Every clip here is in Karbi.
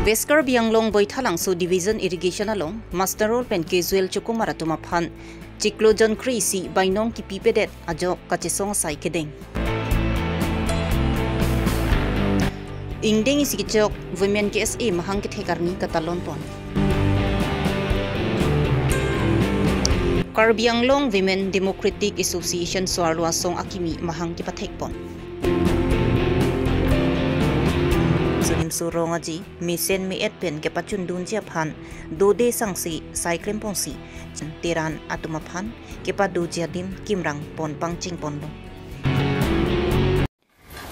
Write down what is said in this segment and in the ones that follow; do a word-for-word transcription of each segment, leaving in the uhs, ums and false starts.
West Karbi Anglong Boithalangso Division Irrigation along Master Roll pen Kezuel Chokomar atum aphan chiklo jon kre-isi bainong kipipedet ajok kachesong asai kedeng. Ingdeng isi kechok Women K S A mahang kethek arni katalon pon. Karbi Anglong Women Democratic Association so-arlo asong akimi mahang kepathek pon. Sonimso Rong aji mesen me-et pen kepachundunji aphan dode sangse sai klem ponsi teran atum aphan kepadoji adim kimrang pon pangcheng ponlo.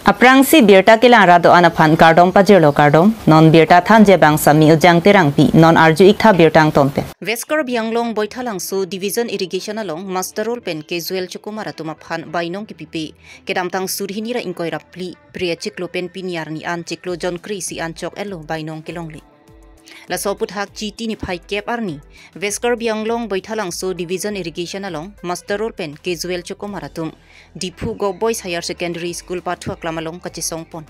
Aphrangsi birta kelang ra do-an aphan kardom pajirlo, kardom. Non birta thanji abang Sami Ujang Terangpi, non arju-iktha birta angton pen. West Karbi Anglong Boithalangso Division Irrigation along Master Roll pen Kezuel Chokomar atum aphan bainong kipipe kedamtang suri hini ra ingkoi ra phli Phre achiklo pen pini arni an chiklo jon kre-isi an chok-etlo bainong kelongle. Laso aphuthak Chiti niphai kep arni West Karbi Anglong Boithalangso Division Irrigation along Master Roll pen Kezuel Chokomar atum Diphu Govt Boys Higher Secondary School pathu aklam along kachesong pon.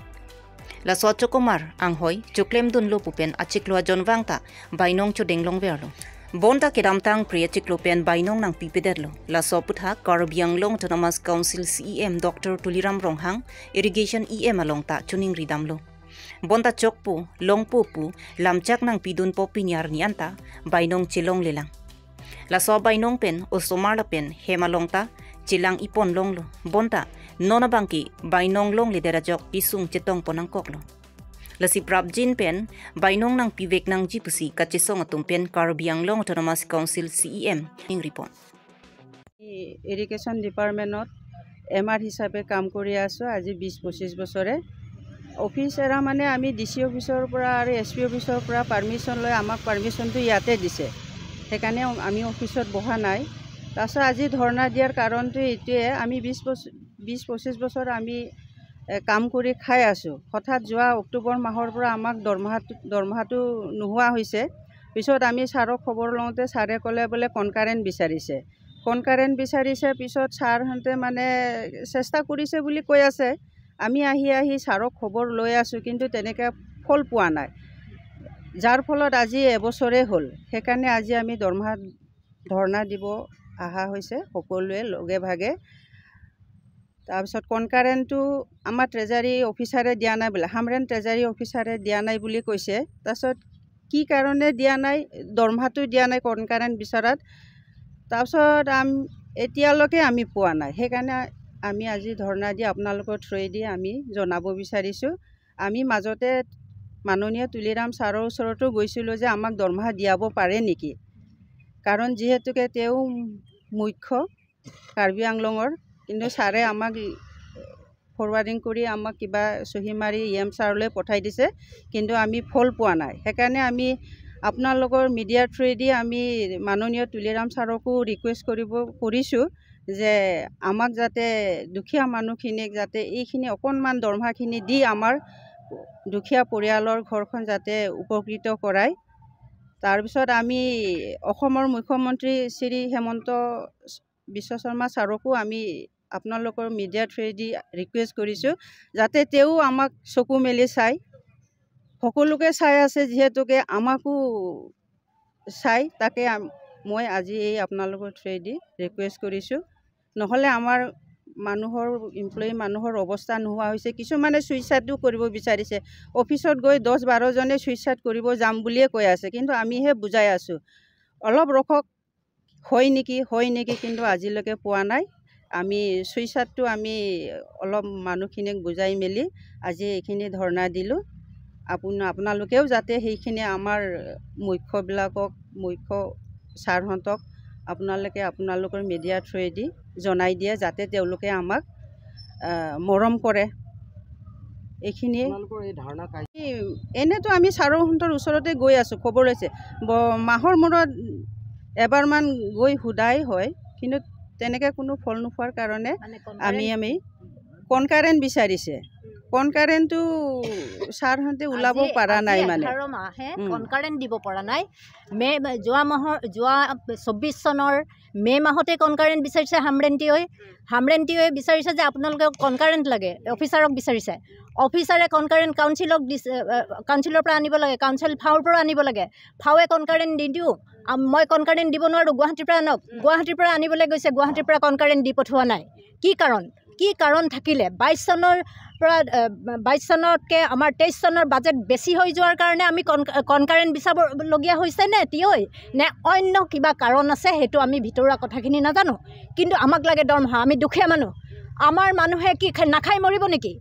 Laso achokomar anghoi choklemdunlo pu pen achiklo ajon vang ta bainong chodeng longverlo. Bonta kedamtang phre achiklo pen bainong nangpipedetlo. Laso aphuthak Karbi Anglong Autonomous Council C E M Doctor Tuliram Ronghang, Irrigation E M along ta choningri damlo. Bonta chokpo, longpo pu lamchak nangpidunpo pini arni an ta bainong chelonglelang. Laso abainong pen osomar lapen hem along ta chelang-ipon longlo. Bonta non abangke bainong longledet ajok kesung chetongpon nangkoklo. Lasi prapjin pen bainong nangpivek nangji pusi kachesong atum pen Karbi Anglong Autonomous Council C E M ningripon. Irrigation ডিপাৰ্টমেণ্টত M R হিচাপে কাম কৰি আছোঁ আজি বিছ পঁচিছ বছৰে। অফিচ এৰা মানে আমি ডি চি অফিচৰ পৰা আৰু এছ পি অফিচৰ পৰা পাৰ্মিশ্যন লৈ আমাক পাৰ্মিশ্যনটো ইয়াতে দিছে, সেইকাৰণে আমি অফিচত বহা নাই। তাৰপিছত আজি ধৰ্ণা দিয়াৰ কাৰণটো এইটোৱে, আমি বিছ বছৰ, বিছ পঁচিছ বছৰ আমি এ, কাম কৰি খাই আছোঁ। হঠাৎ যোৱা অক্টোবৰ মাহৰ পৰা আমাক দৰমহাটো, দৰমহাটো নোহোৱা হৈছে। পিছত আমি ছাৰক খবৰ লওঁতে ছাৰে ক'লে বোলে কনকাৰেণ্ট বিচাৰিছে। কনকাৰেণ্ট বিচাৰিছে, পিছত ছাৰহঁতে মানে চেষ্টা কৰিছে বুলি কৈ আছে। আমি আহি আহি ছাৰক খবৰ লৈ আছোঁ, কিন্তু তেনেকে ফল পোৱা নাই। যাৰ ফলত আজি এবছৰে হ'ল। সেইকাৰণে আজি আমি দৰমহা ধৰ্ণা দিব অহা হৈছে সকলোৱে লগে ভাগে। তাৰপিছত কনকাৰেণ্টটো আমাৰ ট্ৰেজাৰী অফিচাৰে দিয়া নাই বোলে, হামৰেণ ট্ৰেজাৰী অফিচাৰে দিয়া নাই বুলি কৈছে। তাৰপিছত কি কাৰণে দিয়া নাই, দৰমহাটো দিয়া নাই কনকাৰেণ্ট বিচৰাত। তাৰপিছত আম-, এতিয়ালৈকে আমি পোৱা নাই। সেইকাৰণে আমি আজি ধৰ্ণা দি আপোনালোকৰ থ্ৰুৱেদি আমি জনাব বিচাৰিছোঁ। আমি মাজতে মাননীয় তুলিৰাম ছাৰৰ ওচৰতো গৈছিলোঁ যে আমাক দৰমহা দিয়াব পাৰে নেকি, কাৰণ যিহেতুকে তেওঁ মুখ্য কাৰ্বি আংলঙৰ, কিন্তু ছাৰে আমাক ফৰৱাৰ্ডিং কৰি আমাক কিবা চহী মাৰি ই এম ছাৰলৈ পঠাই দিছে, কিন্তু আমি ফল পোৱা নাই। সেইকাৰণে আমি আপোনালোকৰ মিডিয়াৰ থ্ৰুৱেদি আমি মাননীয় তুলিৰাম ছাৰকো ৰিকুৱেষ্ট কৰিব, কৰিছোঁ যে আমাক যাতে দুখীয়া মানুহখিনিক যাতে এইখিনি অকণমান দৰমহাখিনি দি আমাৰ দুখীয়া পৰিয়ালৰ ঘৰখন যাতে উপকৃত কৰায়। তাৰপিছত আমি অসমৰ মুখ্যমন্ত্ৰী শ্ৰী হিমন্ত বিশ্ব শৰ্মা ছাৰকো আমি আপোনালোকৰ মিডিয়াৰ থ্ৰুৱেদি ৰিকুৱেষ্ট কৰিছোঁ যাতে তেওঁ আমাক চকু মেলি চায়। সকলোকে চাই আছে যিহেতুকে আমাকো চাই, তাকে আম-, মই আজি এই আপোনালোকৰ থ্ৰুৱেদি ৰিকুৱেষ্ট কৰিছোঁ। নহ'লে আমাৰ মানুহৰ, এমপ্লয়ী মানুহৰ অৱস্থা নোহোৱা হৈছে। কিছুমানে ছুইচাইডো কৰিব বিচাৰিছে। অফিচত গৈ দহ বাৰজনে ছুইচাইড কৰিব যাম বুলিয়ে কৈ আছে, কিন্তু আমিহে বুজাই আছোঁ, অলপ ৰখক, হয় নেকি, হয় নেকি, কিন্তু আজিলৈকে পোৱা নাই। আমি ছুইচাইডটো আমি অলপ মানুহখিনিক বুজাই মেলি আজি এইখিনি ধৰ্ণা দিলোঁ। আপোন-, আপোনালোকেও যাতে সেইখিনি আমাৰ মুখ্যবিলাকক, মুখ্য ছাৰহঁতক আপোনালোকে আপোনালোকৰ মিডিয়াৰ থ্ৰুৱেদি জনাই দিয়ে, যাতে তেওঁলোকে আমাক, আহ, মৰম কৰে। এইখিনিয়ে। আপোনালোকৰ এই ধৰ্ণা কাৰ্য- এই, এনেতো আমি ছাৰহঁতৰ ওচৰতে গৈ আছোঁ, খবৰ লৈছে। ব-, মাহৰ মূৰত এবাৰমান গৈ সোধাই হয়, কিন্তু তেনেকে কোনো ফল নোপোৱাৰ কাৰণে মানে আমি, কনকাৰেণ্ট? আমি কনকাৰেণ্ট বিচাৰিছে। কনকাৰেণ্টটো ছাৰহঁতে ওলাব আজি, পৰা আজি নাই মানে। এঘাৰ মাহে উম। কনকাৰেণ্ট দিব পৰা নাই। মে, যোৱা মাহৰ, যোৱা চৌব্বিছ চনৰ মে মাহতে কনকাৰেণ্ট বিচাৰিছে হামৰেণ্টিঅই। হামৰেণ্টিঅই বিচাৰিছে যে আপোনালোকে কনকাৰেণ্ট লাগে, অফিচাৰক বিচাৰিছে। অফিচাৰে কনকাৰেণ্ট কাউন্সিলক দিছে, এ, এ, কাউন্সিলৰ পৰা আনিব লাগে, কাউন্সিল ফাউৰ পৰা আনিব লাগে। ফাউৱে কনকাৰেণ্ট নিদিওঁ, আম, মই কনকাৰেণ্ট দিব নোৱাৰোঁ, গুৱাহাটীৰ পৰা আনক। গুৱাহাটীৰ পৰা আনিবলৈ গৈছে, গুৱাহাটীৰ পৰা কনকাৰেণ্ট দি পঠোৱা নাই। কি কাৰণ? কি কাৰণ থাকিলে বাইছ চনৰ পৰা, এ, বাইছ চনতকে আমাৰ তেইছ চনৰ বাজেট বেছি হৈ যোৱাৰ কাৰণে আমি কন-, কনকাৰেণ্ট বিচাৰিবলগীয়া হৈছে নে টিঅই? নে অন্য কিবা কাৰণ আছে, সেইটো আমি ভিতৰুৱা কথাখিনি নাজানো। কিন্তু আমাক লাগে দৰমহা, আমি দুখীয়া মানুহ। আমাৰ মানুহে কি খাই, নাখাই মৰিব নেকি?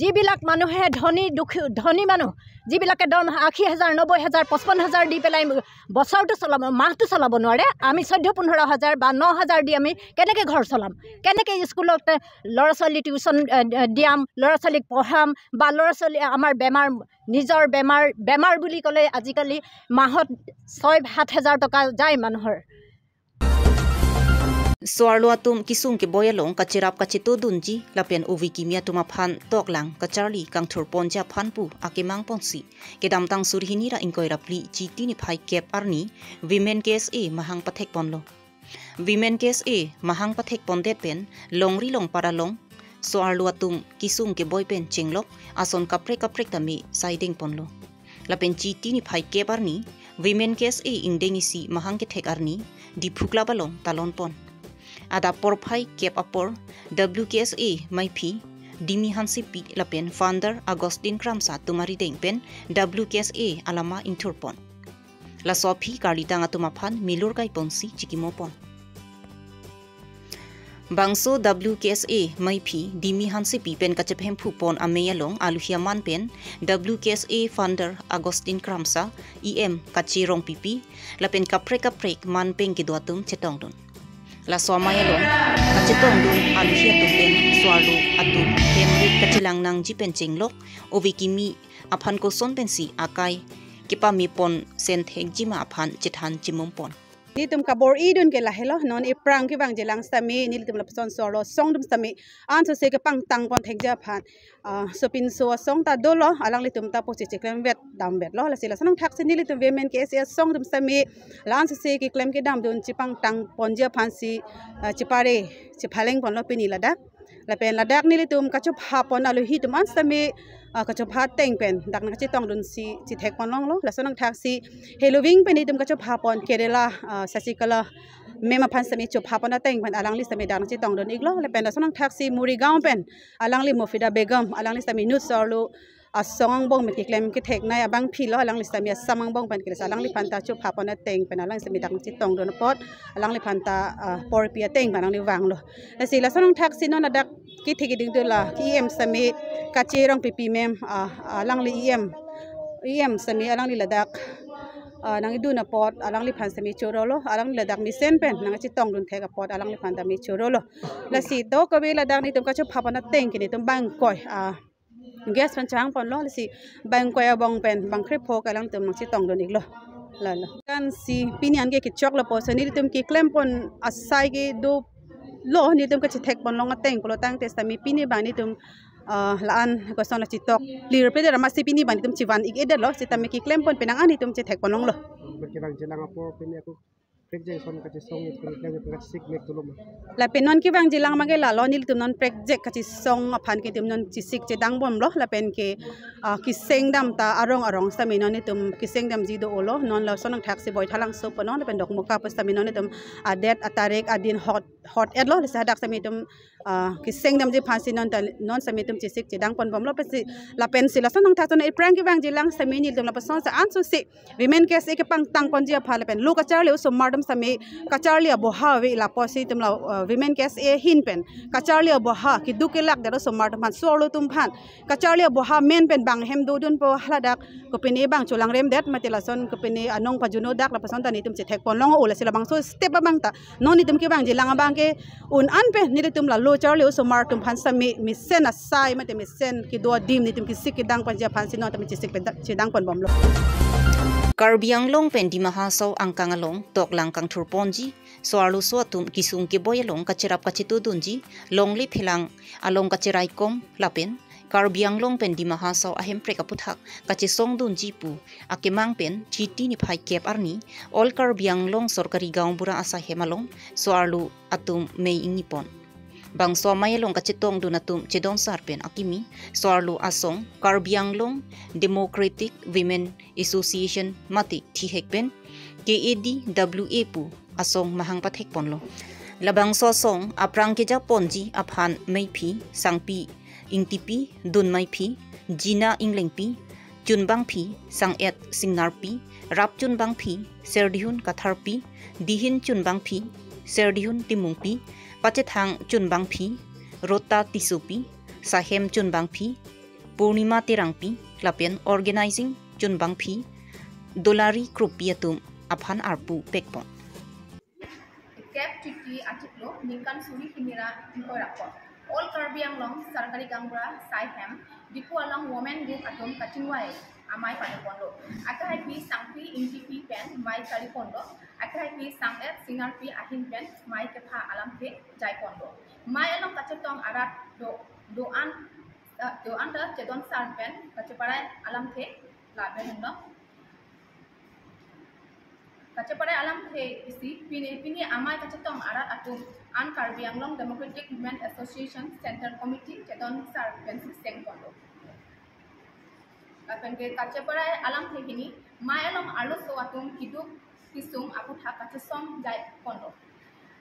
যিবিলাক মানুহে ধনী, দুখী, ধনী মানুহ, যিবিলাকে দৰমহা আশী হাজাৰ, নব্বৈ হাজাৰ, পঁচপন্ন হাজাৰ দি পেলাই বছৰটো চলাব, মাহটো চলাব নোৱাৰে, আমি চৈধ্য পোন্ধৰ হাজাৰ বা ন হাজাৰ দি আমি কেনেকে ঘৰ চলাম? কেনেকে স্কুলত, এ, ল'ৰা ছোৱালী টিউচন, এ, এ, দিয়াম, ল'ৰা ছোৱালীক পঢ়াম বা ল'ৰা ছোৱালী আমাৰ বেমাৰ, নিজৰ বেমাৰ, বেমাৰ বুলি ক'লে আজিকালি মাহত ছয় সাত হাজাৰ টকা যায় মানুহৰ। So-arlo atum kesung keboi along kacherap kachetongdunji lapen ove kimi atum aphan toklang kacharli kangthurponji aphan pu akemang ponsi kedamtang suri hini ra ingkoi ra phli Chiti niphai kep arni Women K S A mahang pathekponlo. Women K S A mahang pathekpondet pen longri longpat along so-arlo atum kesung keboi pen chenglok ason kaprek kaprek tame saidengponlo. Lapen Chiti niphai kep arni Women K S A ingdeng isi mahang kethek arni Diphu Club along talonpon. Adap porphai kep apor W K S A maiphi Dimi Hansepi lapen founder Augustine Kramsa atum arideng pen W K S A alama ingthurpon. Laso aphi karlitang atum aphan milur kaiponsi chikimopon. Bangso W K S A maiphi Dimi Hansepi pen kachepahemphupon amei along alohi aman pen W K S A founder Augustine Kramsa, E M Kache Rongpipi lapen kaprek kaprek man pen kedo atum chetongdun. Laso amei along kachetongdun alohi atum pen so-arlo atum hem rit kachelang nangji pen chenglok, ove kimi aphan koson pensi akai kepamepon sen thekji ma aphan chethan chimum pon. Nelitum kabor-idun ke lahelo, non iphrang kevangjilang sitame nelitum lapuson so-arlo asong atum sitame ansose kepangtangpon thekji aphan, ah, sopinso asong ta dolo, alanglitum ta pusi chiklemvet damvetlo. Lasi lason angthaksi nelitum Women K S A asong atum sitame la ansose keklem kedamdun chepangtangponji aphansi, ah, chepare chephalengponlo pini ladak. Lapen ladak nelitum kachopha pon alohi atum an sitame, ah, kachopha ateng pen dak nangkachetongdunsi chethekpon longlo. Lason angthaksi heloving pen nelitum kachopha pon Kerala, ah, Sasikalai ma'am aphan sitame chopha pon ateng pen alangli sitame dak nangchetongdun iklo. Lapen lason angthaksi Morigaon pen alangli Mufida Begum, alangli sitame inut so-arlo asong angbong pen keklem ketheknei abangphilo, alangli sitame Assam angbong pen ke, lasi alangliphan ta chopha pon ateng pen alangli sitame dak nangchetongdun apot, alangliphan ta, ah, porpi ateng pen alangli vanglo. Lasi lason angthaksi non ladak kethek keding dola, E M sitame Kache Rongpipi ma'am, ah, alangli E M, E M sitame alangli ladak, ah, nangidun apot alangliphan sitame chorolo, alangli ladak mesen pen nangchetongdun thek apot alangliphan ta me chorolo. Lasi to kave ladak nelitum kachopha pon ateng ke nelitum bang ingkoi, ah, guest pen changponlo, lasi bang ingkoi abong pen bang krepho ke alangtum nangchetongdun iklo. Lalo. Kan si pini an ke kechoklo pusi nelitum keklempon asai ke dolo, nelitum kachethekpon long ateng pulo tangte sitame pini abang nelitum, ah, la-an koson la chetok clear pe der amatsi pini abang nelitum chevan ik-edetlo, sitame keklempon penang an nelitum chethekpon longlo. Berkirang jelang apor pini ako prekjak ason kachesong, prekjak kachesik mek tulum. Lapen non kevangjilang abang ke lalo, nelitum non prekjak kachesong aphan ke nelitum non chesik chedang bomlo, lapen ke, ah, keseng dam ta arong arong sitame non nelitum keseng damji dolo, non lason angthaksi Boithalangso pu non lapen Dokmoka pu sitame non nelitum adet atarik adin hot hot-etlo, lasi hadak sitame nelitum, ah, keseng damji aphansi non ta, non sitame nelitum chesik chedangpon bomlo pusi, lapensi lason angthaksi non iphrang kevangjilang sitame nelitum lapuson sa ansose Women K S A kepangtangponji aphan lapen lo kacharli osomar atum sitame kacharli aboha ave lapusi nelitum la, uh, Women K S A ahin pen kacharli aboha keduk kelak det osomar atum aphan, so-arlo atum aphan kacharli aboha amen pen bang hem dodunpo, haladak kopine bang cholangrem det mate lason kopine anong pajuno dak lapuson ta nelitum chethekpon long, o lasi labangso step abang ta non nelitum kevangjilang abang ke un an pen nelitum la lo charli osomar atum aphan sitame mesen asai mate mesen kedo adim nelitum kesik kedangponji aphansi non tame chesik pen chedangpon bomlo. Karbi Anglong pen Dima Hasao angkang along toklang kangthurponji, so-arloso atum kesung keboi along kacherap kachetongdunji, longle phelang along kacheraikom lapen Karbi Anglong pen Dima Hasao ahemprek aputhak kachesongdunji pu akemang pen Chiti niphai kep arni All Karbi Anglong Sorkari Gaonbura asaihem along so-arlo atum mei ingni pon. Bangso amei along kachetongdun atum chedonsar pen akimi so-arlo asong Karbi Anglong Democratic Women Association mate thihek pen K A D W A pu asong mahang pathek ponlo. Labangso asong aphrang keja ponji aphan meiphi Sangpi Ingtipi, dunmeiphi Jina Inglengpi, chunbangphi Sanget Singnarpi, rap chunbangphi Serdihun Katharpi, dihin chunbangphi Serdihun Timungpi, pachethang chunbangphi Rota Tissopi, saihem chunbangphi Purnima Terangpi, lapen organizing chunbangphi Dolari Kropi atum aphan arpu pekpon. Kep Chiti achiklo ningkan suri hini ra ingkoi ra kep. All Karbi Anglong Sorkari Gaonbura saihem Diphu along women group atum kachingvai amei padoponlo. Akhai phi Sangpi Ingtipi pen mei chari ponlo. Akhai phi Sanget Singnarpi ahin pen mei kepha alamthe jai ponlo. Mei along kachetong arat do do-an eh, do-an ta chedonsar pen kacheparai alamthe lapen henlo. Kacheparai alamthe isi pini pini amei kachetong arat atum an Karbi Anglong Democratic Women Association Central Committee chedonsar pen sikseng ponlo. Lapen ke kacheparai alamthe hini mei along arloso atum keduk kesung aputhak kachesong jai ponlo.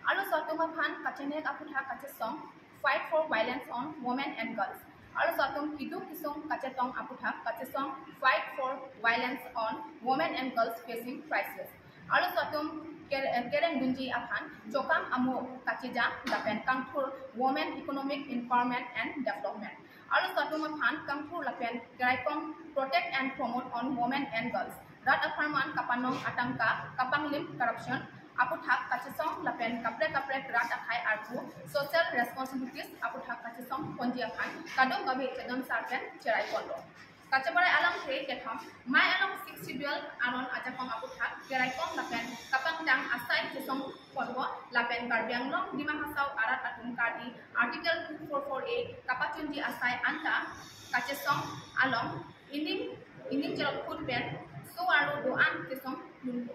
Arloso atum aphan kachenek aputhak kachesong Fight for Violence on Women and Girls. Arloso atum keduk kesung kachetong aputhak kachesong Fight for Violence on Women and Girls Facing Crisis. Arloso atum ker- eh, kerengdunji aphan chokam amo kachejang lapen kangthur Women Economic Empowerment and Development. Arloso atum aphan kangthur lapen keraikom Protect and Promote on Women and Girls. Rat apharman kapanong atangka, kapanglim corruption aputhak kachesong lapen kaprek kaprek rat akhai arpu social responsibilities aputhak kachesong ponji aphan kadokave chedonsar pen cherai ponlo. Kacheparai alamthe kethom, mei along Sixth Schedule aron ajakong aputhak keraikom lapen kapangtang asai chesong ponpo lapen Karbi Anglong Dima Hasao arat atum Karbi Article two four four A kapachunji asai anta kachesong along ining ining cherokphut pen so-arlo do-an kesongdunpo.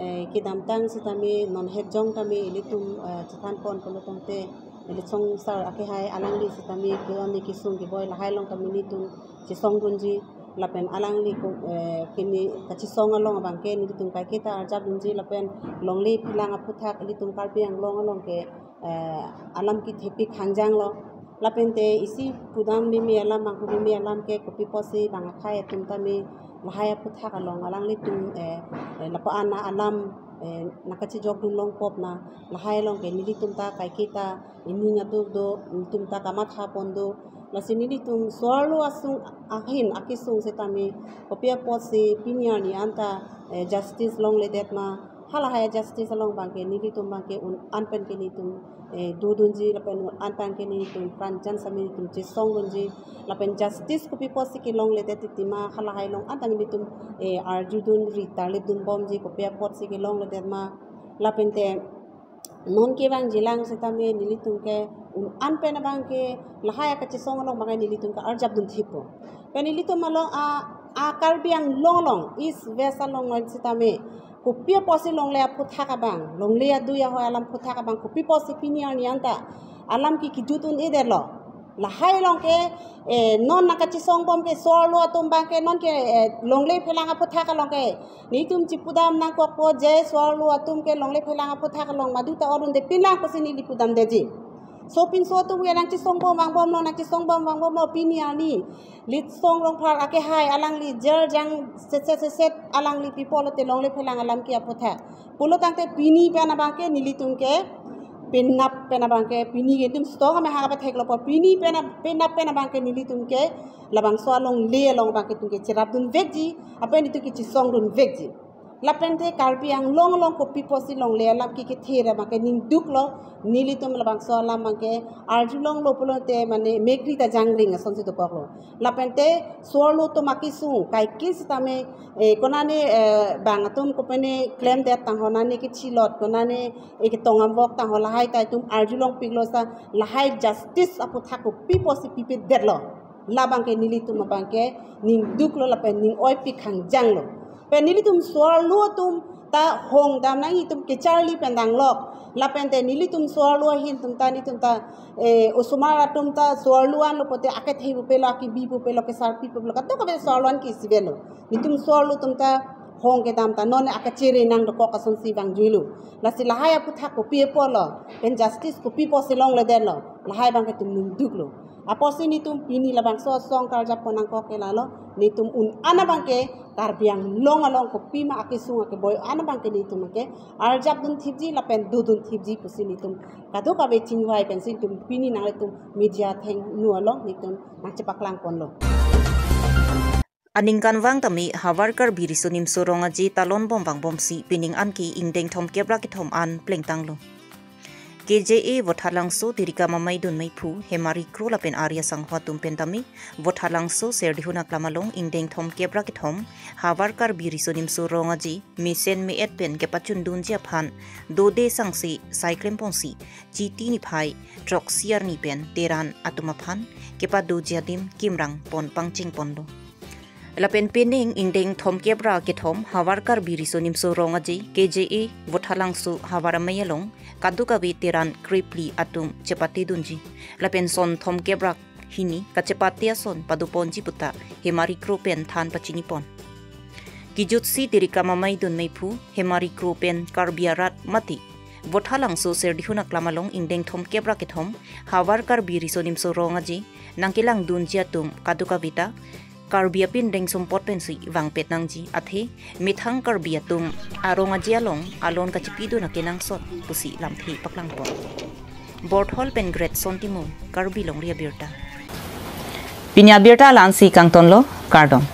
Eh, kedamtang sitame non het jong tame ilitum, eh, chethan pon pulo tangte, ili songsar akehai alangli sitame ke-on ni kesung keboi lahai along tame nelitum chesongdunji lapen alangli ko, eh, kini kachesong along abangke nelitum kaiketa arjapdunji lapen longle phelang aputhak ilitum Karbi Anglong along ke, eh, alam kethepik hangjanglo. Lapen te isi pudam meme alam, manghu meme alam ke kopi apotsi bang akhai atum tame lahai aputhak along alanglitum, eh, eh, lapu-an alam, eh, nangkachejokdun longpop na lahai along ke nelitum ta kaiketa ining atum do, nelitum ta kamatha pon do. Lasi nelitum so-arlo asung ahin akesung sitame kopi apotsi pini arni anta, eh, justice longledet ma, halahai justice along abangke nelitum abangke un-an pen ke nelitum, eh, dodunji lapen un-an pen ke nelitum pranjan sitame nelitum chesongdunji lapen justice kopi apotsi kelongledet titi ma halahai along anta nelitum, eh, arjudun ri tarlipdun bomji kopi apotsi kelongledet ma lapen te non kevangjilang sitame nelitum ke un-an pen abangke lahai akachesong along abangke nelitum ke arjapdun thipo. Pen nelitum along a, a Karbi Anglong along East West along along sitame kopi apotsi longle aputhak abang, longle adui ahoi alam aputhak abang kopi apotsi pini arni anta alam ke kejut un-edetlo. Lahai along ke, eh, non nangkachesong bom ke so-arlo atum abangke non ke, eh, longle phelang aputhak along ke nelitum chipudam nangkokpo je so-arlo atum ke longle phelang aputhak along madu ta orun de pinlang pusi neli pudamdeji. Sopinso atum ke nangchesong bom vangbomlo, nangchesong bom vangbomlo pini arni. Litsong Rongphar akehai alangli jer jang seset seset alangli pi pulote longle phelang alam ke aputhak. Pulo tangte pini pen abangke nelitum ke penap pen abangke pini ke nelitum stock ame hang apatheklo po pini pen ab-, penap pen abangke nelitum ke labangso alongle along abangke itum ke cherapdun vekji, apen itum ke chesongdun vekji. Lapente Karbi Anglong along kopi pusi longle alam ke kethe ra abangke ningduklo, nelitum labangso alam abangke arjulonglo pulote mane mekri ta jangring asonsi dokoklo. Lapente so-arlo atum akesung kaiket sitame, eh, konane, eh, bang atum kopine klemdet tangho, nane kechilot, konane, eh, ketong ambok tangho, lahai ta itum arjulongpiklo sa, lahai justice aputhak kopi pusi pipedetlo. Labangke nelitum abangke ningduklo lapen ning-oipik hangjanglo. Pen nelitum so-arlo atum ta hongdam nang, itum kecharli pen danglok. Lapente nelitum so-arlo ahin atum ta, nelitum ta, eh, osomar atum ta so-arlo anlo pote akethe pupelo, akebi pupelo, kesarpi pupelo, kadokave so-arlo an ke isi avelo. Nelitum so-arlo atum ta hong kedam ta non akechere nang dokok asonsi vangjuilo. Lasi lahai aputhak kopi apotlo, pen justice kopi pusi longledetlo, lahai abangke itum ningduklo. Apotsi nelitum pini labangso asong karjap pon nangkok ke lalo, nelitum un-an abangke Karbi Anglong along kopima akesung akeboi an abangke nelitum abangke arjapdun thipji lapen dodun thipji pusi nelitum kadokave chingvai pensi nelitum pini nanglitum media athengno along nelitum nangchepaklang ponlo. Aningkanvang tame havar Karbi Riso Nimso Rong Aje talon bom vangbomsi pining anke ingdeng thomkep ra kethom an plengtanglo. K J A Vothatlangso Tirikam Amei Dun Meiphu Hemari Kro lapen Arya Sangho atum pen tame Vothatlangso Serdihun Aklam along ingdeng thomkep ra kethom havar Karbi Riso Nimso Rong Aje mesen me-et pen kepachundunji aphan dode sangse sai klemponsi Chiti niphai throksi arni pen Teran atum aphan kepadoji adim kimrang pon pangcheng ponlo. Lapen pining ingdeng thomkep ra kethom havar Karbi Riso Nimso Rong Aje K J A Vothatlangso havar amei along kadokave Teran krephli atum chepatedunji. Lapen son thomkep ra hini kachepate ason padoponji puta Hemari Kro pen than pachinipon. Kijutsi Tirikam Amei Dun Meiphu Hemari Kro pen Karbi arat mate Vothatlangso Serdihun Aklam along ingdeng thomkep ra kethom havar Karbi Riso Nimso Rong Aje nangkelangdunji atum kadokave ta Karbi apindeng sumpot pensi vangpet nangji, athe methang Karbi atum arong aje along alon kachipidun akenangsot pusi lamthe paklangpon. Borthol pen Great Son Timung, Karbi Longri Abirta. Pini abirta la-ansi kangtonlo, kardom.